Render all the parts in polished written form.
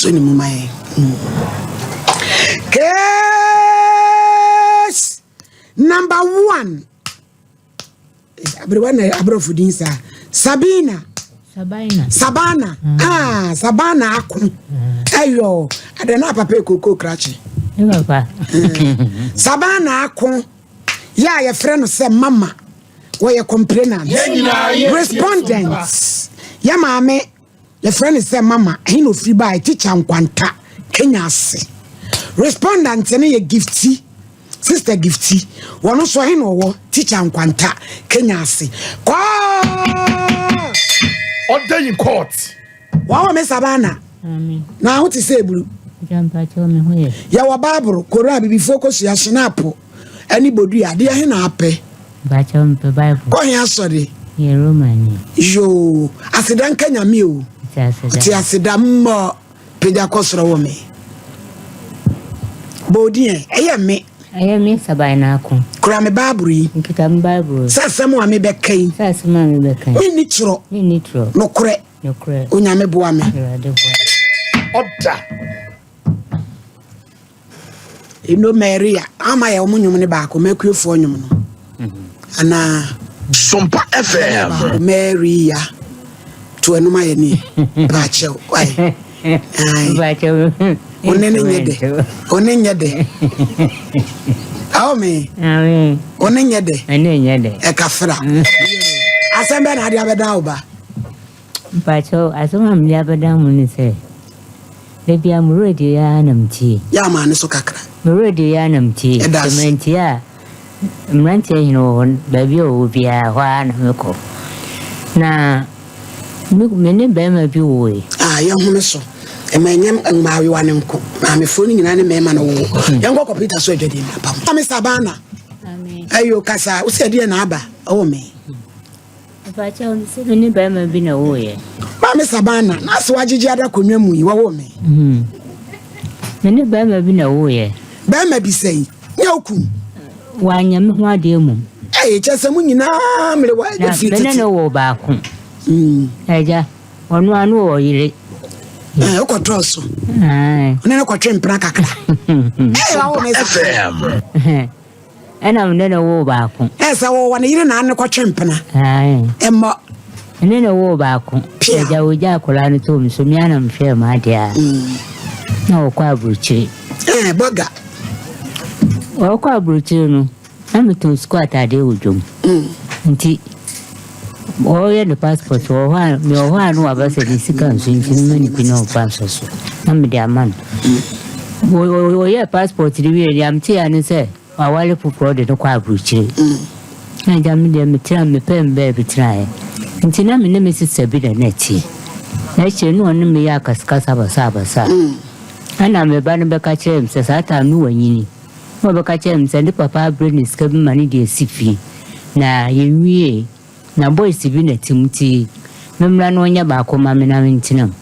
So ne mu ma yɛn. Case number one. Aberewa na aborɔfo din saa. Sabina. Sabina. Sabana. Ah, Sabana ako. Ɛyɔ. Adɛ na papa ekoko krakye. Ne papa. Sabana ako. Yɛ a yɛfrɛ no sɛ mama. Wɔyɛ complainant. Yɛn nyinaa yɛ Respondents. Yɛ maame yɛfrɛ no sɛ mama. Ɛhe na ofiri baa teacher Nkwanta Kenya ase. Respondent no yɛ Gifty. Sister Gifty. Wɔn nso ɛhe na ɔwɔ teacher Nkwanta Kenya ase. Kɔɔ. Order in court. Wɔn wɔ me Sabana. Amen. Na ho te sɛ eburu. Agya mpakyɛw me ho yɛ. Yɛwɔ Baaboro, Koran, Abibifoɔ kosua, Hyenapo, ɛne Bodua. Adeɛ he na apɛ? Mpakyɛw mepɛ Bible. Kɔ he asɔre? Meyɛ Romani. Yoo, aseda nka Nyame o. Ɔte aseda. Ɔte aseda mmɔ pagya kɔ soro wɔ me. Bɔ odin ɛ, ɛyɛ me. Ɛyɛ me Saban Naako. Kura me Bible yi. Nkita me Bible. Sɛ asɛm a mebɛka yi. Sɛ asɛm a mebɛka yi. Menni torɔ. Menni torɔ. Nokorɛ. Nokorɛ. Onyame boa me. Awurade boa. Order. Eno Maria ama yɛ wɔn nnwom no baako Makuefoɔ nnwom no anaa Sompa FM. Baako Maria to ɛnom ayɛ ne baakyɛw wae Baakyɛw one ne nyɛ dɛ one nyɛ dɛ awo me one nyɛ dɛ ɛne nyɛ dɛ ɛkafra asɛm bɛɛ na ade abɛdan wo ba. Mpakyɛw, asɛm a mede abɛdan mo ne sɛ, da biara mo radio yi ara na metie. Yɛ ama ne so kakra. Me radio yi ara na metie. Ɛda Sɛ ase. mantie a, mmeranteɛ hene wɔ hɔ, baabi a ɔwɔ biara, hɔ ara na mekɔ. Na me, me ne barima bi woe. Ah, yɛnhome so. Ɛma ɛnyɛ mmaayewa no nko. Maamefoɔ no nyinaa ne mmarima no wowo. Yɛnkɔ kɔmputa so adwadie mmra pam. Maame Sabana. Amen. Ayo, kasa. Wo sɛ ɛdeɛ na aba? Ɛwɔ me. Mepakyɛw, mise me ne barima bi na ɛwoeɛ. Maame Sabana, na ase wagyegye ada konwa mu yi, wɔwoo me. Me ne barima bi na ɛwoeɛ. Barima bi sɛn? Nyɛ wo kun? Wanyɛ me ho adeɛ mmom. Ɛy, kyerɛ sɛ mo nyinaa mmerewa Na firi me ne tete. no woo baako. Agya, ɔno ara no wɔ ɔyere. Ɛɛ, wokɔtɔɔ so. Ae. Ɔne no kɔtwe mpena kakra. Ɛy, wawo me sa. FM. Ɛna me ne no woo baako. Ɛ sɛ wɔwɔ ne yere na ne kɔtwe mpena. Ae. Ɛmmɔ. Me ne no woo baako. Pia. Agya ogya akwadaa no too me so, me ara na mehwɛɛ m'adeɛ a. Na ɔkɔ aburokyire. Ɛɛ, bɔga. Ɔkɔ aburokyire no, na metɔn sukuu ataadeɛ wɔ dwam. Nti, ɔreyɛ ne passport wɔ hɔ a, mewɔ hɔ a na waba sɛ ne sika nso nti mema no bi na ɔmfa nsɔ so. Na mede ama no. Ɔyɛɛ passport no wieeɛ deɛ meteeɛ ara ne sɛ waware foforɔ de no kɔ aburokyire. Na agya me deɛ metena mepɛɛ me baabi tenaeɛ. Nti na me ne me sista bi na na ɛteɛ. Na akyire no ɔne me yɛ akasakasa basabasa. Ɛna me ba no bɛka kyerɛɛ me sɛ saa time no wanyini. Na ɔbɛka kyerɛɛ me sɛ ne papa abrɛ no sika bi ma no de asi fie. Na yɛnwiee. Na boys bi na ɛte mu nti memmra na ɔnyɛ baako mma me na mentena mu.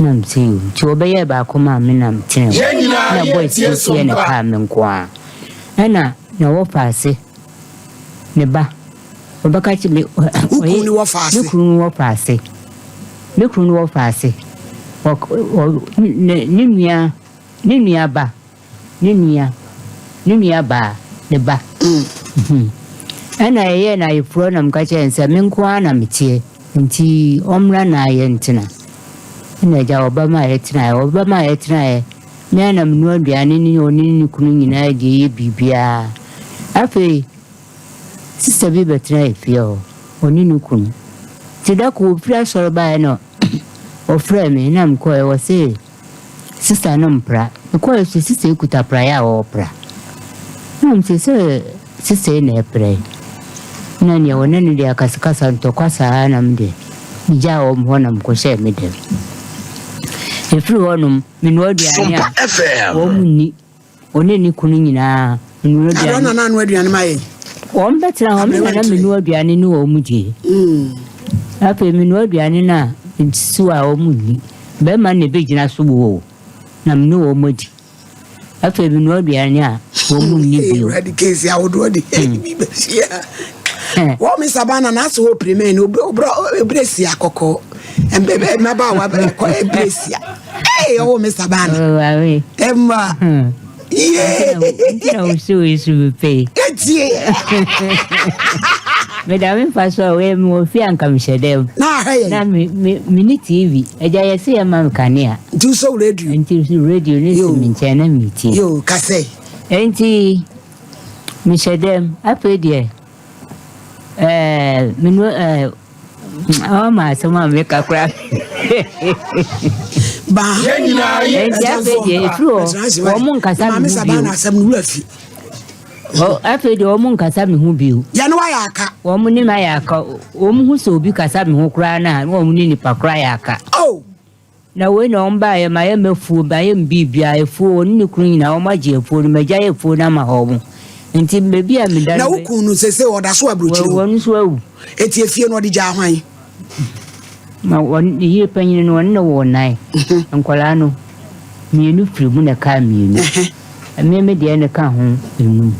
Na mese yoo. Nti ɔbɛyɛɛ baako maa me na metenaa mu. Yɛn nyinaa Na boys yɛtie no so yɛ ne mpa. kaa me nko ara. Ɛna na wɔfa ase ne ba ɔbɛka kyerɛ me Wo kunu ne wɔfa ase? Me kunu ne wɔfa ase. Me kunu ne wɔfa ase. Ɔ ɔ ne ne nua ne nua ba. Ne nua, ne nua baa, ne ba. Ɛna yɛyɛɛ no ayeforɔ na meka kyerɛɛ no sɛ me nko ara na meteɛ nti ɔmmra na yɛntena. Ɛna agya ɔba maa yɛtenaeɛ. Ɔba maa yɛtenaeɛ, me ara na menoa aduane ne ɔne ne kunu nyinaa deɛ yɛ biribiara. Afei sista bi bɛtenaa efie hɔ, ɔne ne kunu. Nti da koro ɔfiri asɔre baeɛ na ɔfrɛɛ me na mekɔeɛ, ɔse Sista no mpra. Mekɔe so sista yi kuta praeɛ a ɔrepra. Na mese sɛ sista yi na ɛrepra yi. Na nea ɔne no deɛ akasakasa ntɔkwa saa na me deɛ megyaa wɔn hɔ na mekɔhyɛɛ me dɛm. Ɛfiri hɔnom menoa aduane a wɔn nni. Ɔne ne kunu nyinaa noa aduane. Adɔn na na anoa aduane ma yɛn. Wɔn bɛtena hɔ, me na na menoa aduane ne wɔn die. Afei menoa aduane no a, nsuo a wɔn nni. Bɛrima no na ɛbɛgyina so wɔ o, na me ne wɔn adi. Afei menoa aduane a, wɔn nni bio. Awurade keesi ahodoɔ de bi bɛhyia. Wɔn mi sabana na asɛ wɔ pirimɛ no obrɛ si akɔkɔ mmabaawa kɔ ɛbrɛ si a. Ee, ɔwɔ me sabana. Ɔware. Ɛma. Yee. Nti na wosi wo esu mi pɛ. Etie. Meda me mpa so a wɔyɛ mi wɔ fie anka mehyɛ dɛm. Na ahwɛ yɛn. Na me me me ne TV. Agya yɛ se yɛ ma me kanea. Nti wosɔ radio. Nti radio ne si me nkyɛn na me tie. Yo, kasɛ. Nti mehyɛ dɛm afei deɛ ɛɛ me no ɛɛ ɔma asɛm a meka koraa. Baa. Nti afei deɛ efiri hɔ wɔn mo nkasa me ho bio. Maame asɛm no wura fi. Afei deɛ wɔn mo nkasa me ho bio. Yɛn wayɛ aka. Wɔn ne ma yɛ aka wɔn ho sɛ obi kasa me ho koraa na wɔn ne nipa koraa yɛ aka. Oh. Na wei na wɔn baeɛ mayɛ m'afuo mayɛ me biribiara afuo wɔn ne kunu nyinaa wɔn agye afuo no magya yɛ afuo no ama wɔn nti baabi a meda na wo kunu no sese ɔda so aburokyire hɔ wɔn nso awu eti efie no ɔde gyaa hwan ma wɔn ne yere panyin no wɔn ne wɔ nan nkwadaa no mmienu firi mu na kaa mmienu mmemme deɛ ne ka ho enum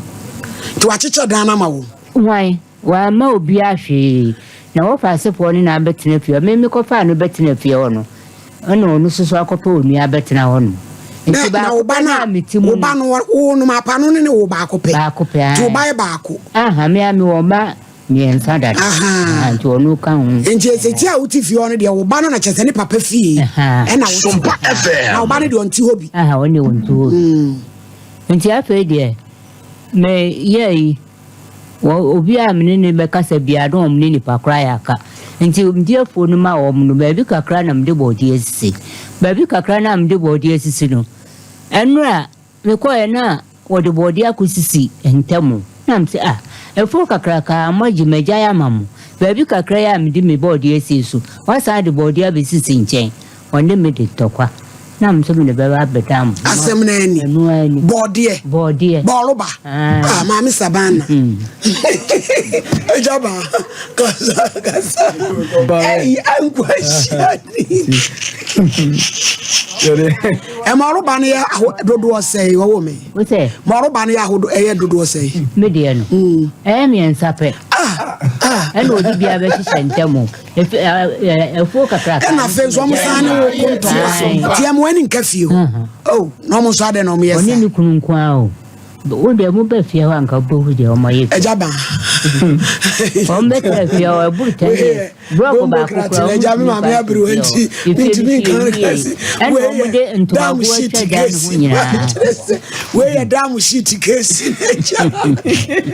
nti wakyekyɛ dan no ama wo hwan Wamma obiara hwee, na wɔfa asefoɔ no na abɛtena fie hɔ. Me mekɔfaa no bɛtena fie hɔ no, ɛna ɔno nso so akɔpɛ onua abɛtena hɔ nom. Nti baako pɛ no a mete mu no. Wo ba no, wo nom apa no ne wo baako pɛ. Baako pɛ, Nti wo ba yɛ baako. Aha, me a mewɔ mma mmiɛnsa dada. Aha. Nti ɔno ka ho. Nti ɛsɛti a wote fie hɔ no deɛ, wo ba no na kyerɛ sɛ ne papa fie ɛna wote. Sompa FM. Na wo ba no deɛ ɔnte hɔ bi. Aha, ɔno deɛ ɔnte hɔ bi. Nti afei deɛ, meyɛɛ yi. Wɔ obiara a me ne no bɛkasa biara na wɔn ne nipa koro ayɛ aka. Nti mede afuo no ma wɔn no, baabi kakra na mede bɔɔdeɛ asisi. Baabi kakra no a mede bɔɔdeɛ asisi no, ɛnora mekɔeɛ na wɔde bɔɔdeɛ akɔsisi ntam. Na mese, ah, afuo kakraka a moagye magyae ama mo. Baabi kakra yi a mede me bɔɔdeɛ asie so, wɔasan de bɔɔdeɛ abɛsisi nkyɛn. Ɔne me de ntɔkwa. Na me nso mede bɛba abɛdan mo. Asɛm no ani. Ɛno ara ni. Bɔɔdeɛ. Bɔɔdeɛ. Bɔɔloba. Ah, maame Sabana. Agya ba, kasa kasa. Ɛyi ankwa hyia ni. Ɛma ɔroba no yɛ dodoɔ sɛe ɔwɔ me. Wosɛ. Ma ɔroba no yɛ ahodo ɛyɛ dodoɔ sɛe. Me deɛ no. Ɛyɛ mmiɛnsa pɛ. Ah ah. Ɛna ɔde biara bɛhyehyɛ ntɛm o. Ɛfuo kakraka. Ɛna afei nso ɔmo san ne wo ko ntɔkwa so. Nti ɛmo ani nka fie hɔ. Oh, na ɔmo nso adɛn na ɔmo yɛ saa. Ɔne ne kunu nko ara o. Wo deɛ mo bɛ fie hɔ anka wobɛhu deɛ ɔmo ayɛ. Ɛgya ba. Ɔmo bɛ tẹ fie hɔ ɛburu 10 years. Brɔko baako kura ɔmo Ɛgya mi maame abiri wɔ nti mintumi nka no kɛse. Ɛna ɔmo de ntomago atwa gya ne ho nyinaa. Wei yɛ dam sheet kɛse.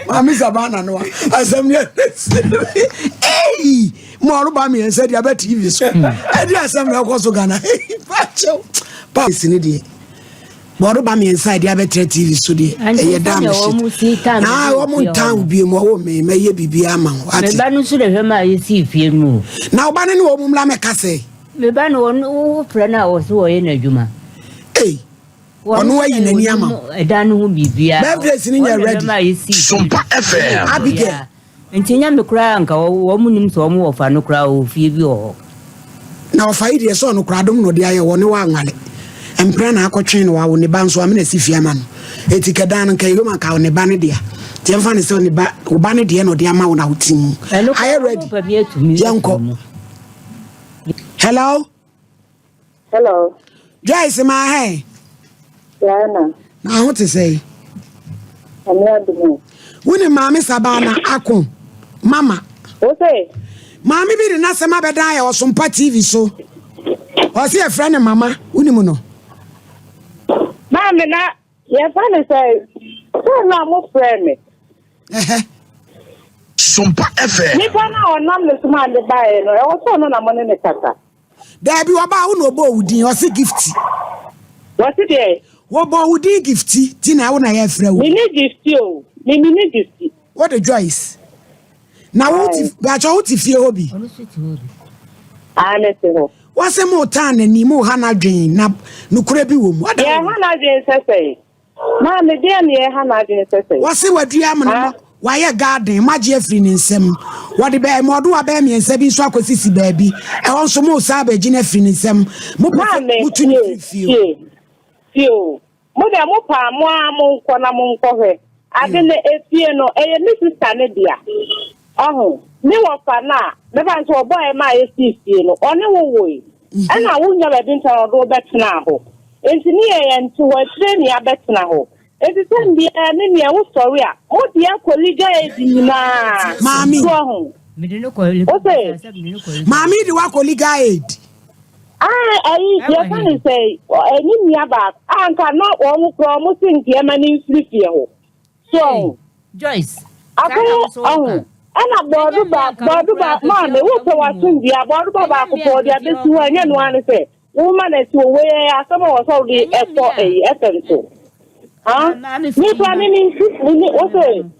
Maame Sabana no a asɛm yɛ ei ma ɔreba mmiɛnsa de aba tv so ɛde asɛm na ɛkɔ so ghana pakyɛw pa esi ne deɛ ma ɔreba mmiɛnsa de abɛtena tv so deɛ ɛyɛ dam shit na wɔn ntan wo bie mu ɔwɔ mi mɛyɛ biribi ama wo ate. meba no nso na hwɛ ma yɛsi fie no. Na ɔba no ne wɔn mu mmla mɛka sɛ. Meba no wɔn wofrɛ no a wɔso wɔyɛ n'adwuma. Ei. Ɔno ayi n'ani ama wo. Ɛdan no ho biribiara. Birthdays ni nyɛ ready. Sompa FM. Abigail. Nti nya me koraa nka wɔn nim sɛ wɔn wɔfa no koraa wɔ fie bi wɔ hɔ. Na ɔfa yi deɛ sɛ ɔno koraa adom na ɔde ayɛ wɔ ne wa anwale. Mpena na akɔtwe no wawo ne ba nso amena si fie ama no. Eti kɛdan no nka yɛbɛma nka ne ba ne dea. Nti ɛmfa ne sɛ ne ba wo ba ne deɛ na ɔde ama wo na wo ti mu. Ayɛ ready. Yɛnkɔ. Hello. Hello. Joyce ma hɛ. Diana. Na ho te sɛ. Ɛmi adumu. Wo ne maame Sabana ako. Mama. Wo se. Maame bi de n'asɛm abɛdan yɛ Ɔsompa TV so. Ɔse yɛfrɛ no mama. Wonim no? Maame na yɛfa no sɛ sɛ na mo frɛ me. Ɛhɛ. Sompa FM. Nipa no a ɔnam ne so maa me baeɛ no, ɛwɔ sɛ ɔno na mo ne ne kasa. Daabi ɔbaa wo na ɔbɔɔ wo din ɔse Gifty. Wɔse deɛ? Wɔbɔɔ wo din Gifty ti na wo na yɛfrɛ wo. Me ne Gifty o, me me ne Gifty. Wo de Joyce. Na wo te bàtchɛ wo te fie hɔ bi. Ɔno nso te hɔ bi. Ae me te hɔ. Wɔse mo tan n'ani mo ha n'adwen na nokorɛ bi wɔ mu. Yɛ ha n'adwen sɛ sɛn? Maame, deɛn na ɛha n'adwene sɛ sɛn? Wɔse wadua amena Ah. mu, wayɛ garden, moagye afiri ne nsam. Wɔde bɛ, mmɔɔdowa bɛyɛ mmiɛnsa bi nso akɔsisi baabi. Ɛhɔ nso moresan abɛgye no afiri ne nsam. Mopɛ sɛ Maame, motu no tie, firi fie hɔ. tie, tie o. Mo deɛ mo paa mo ara monkɔ na monkɔhwɛ. Ade no, efie no, ɛyɛ me sista no dea. Ɔho, me wɔfa no a, mɛfa no sɛ ɔbɔeɛ maa yɛsii fie no, ɔne wo woe. Ɛna wonnya baabi ntena na ɔde wo bɛtenaa hɔ. Enti ne yɛ yɛnte hɔ, akyire ne yɛabɛtena hɔ. Enti tɛm biara me nua wosɔre a, mo deɛ kɔ legal aid nyinaa. Maame. So wahu? Mede no kɔ Wo se? Maame de wakɔ legal aid. Ah, ayi, Ɛwɔ yɛka he? ne sɛ, ɛne nua baako, a nka na wɔn koraa wɔn se nka ɛma ne mfiri fie hɔ. So wahu? Joyce, saa na Akɔyɛ wo nso ɔho woka. ɛna Ɛnyɛ bɔɔdo mmea ba nka wo bɔɔdo ba koraa maame Akosua wopɛ nka wo w'asomdwie a bɔɔdo ba Ɛnyɛ baako mmea pɛ ɔde nketewa abɛsi hɔ a ɛnyɛ nko. noa ne sɛ woma no asi hɔ wei ɛyɛ asɛm a wɔ sɛ wode Ɛnyɛ ɛkɔ mmea. ɛyi FM so ha Maame me firi kora ma. me me nsi me ne wo sɛ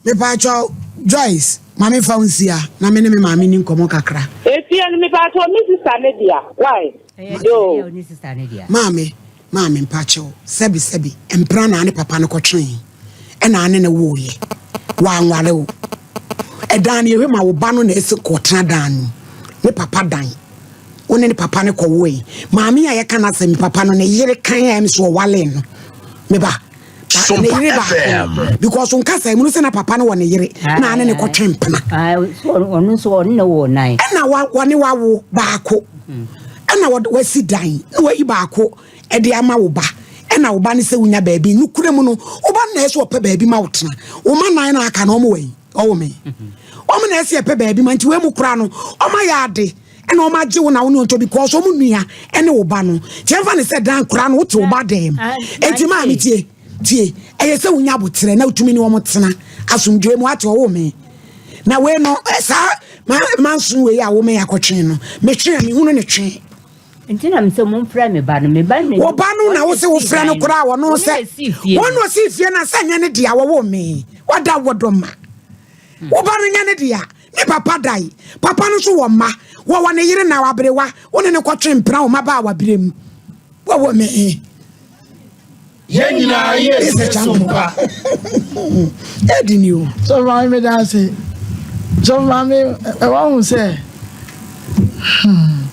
Mepaakyɛw Joyce, ma me fa wo nsia na me ne me maame ni nkɔmmɔ kakra. Efie no mepaakyɛw me sista ne dea why Ɛyɛ yoo. ɛyɛ ne sista ne dea. Maame, maame mpaakyɛw, sɛbi sɛbi, mpena na ne papa no kɔtwee, ɛna ane ne wooyɛ. Wanware wo. Ɛdan no yɛhwɛ ma wo ba no na ɛsɛ kɔtena dan no mu. Ne papa dan. Wo ne ne papa no kɔwoe. Maame a yɛka n'asɛm papa no ne yere kan a ɛm so ɔwalee no. Me ba, ne yere baako no because nkasa mu no sɛ na papa no wɔ ne yere na ane ne kɔtwe mpena. Ɔno nso ɔne ne wɔ nan. Ɛna wɔne wawo baako ɛna wasi dan na wayi baako ɛde ama wo ba ɛna wo ba no sɛ wonya baabi nokura mu no wo ba no na ɛsɛ ɔpɛ baabi ma wo tena wo ma nan na aka na ɔmo wɔ yi ɔwɔ me ɔmo na ɛsɛ ɛpɛ baabi ma nti wei mu kora no ɔmo ayɛ ade ɛna ɔmo agye wo na wo ne ɔntɔ because ɔmo nua ɛne wo ba no kyɛn fa ne sɛ dan kora no wote wo ba dɛm eti maa mi tie tie ɛyɛ sɛ wonya abotrɛ na wotumi ne wɔn tena asomdwoe mu ate ɔwɔ me na wei no saa ma manso wei a wo me akɔtwe no metwe a mehunu ne twe. Nti na mesɛ momfrɛ me ba no me ba no wo ba no na wo sɛ wofrɛ no koraa wɔno sɛ wɔn na ɔsi fie na sɛ nyɛ ne dea wɔwɔ me wada wɔdɔ ma wo ba no nyɛ ne dea ne papa dae papa no nso wɔ mma wɔwɔ ne yere na waberewa wo ne ne kɔtwe mpena wo mma ba a wabere mu wɔwɔ me. Yɛn nyinaa yɛ tie Sompa. Ɛdi ni o. Sɔfo maame meda ase. Sɔfo maame ɛwɔ ho sɛ hmm.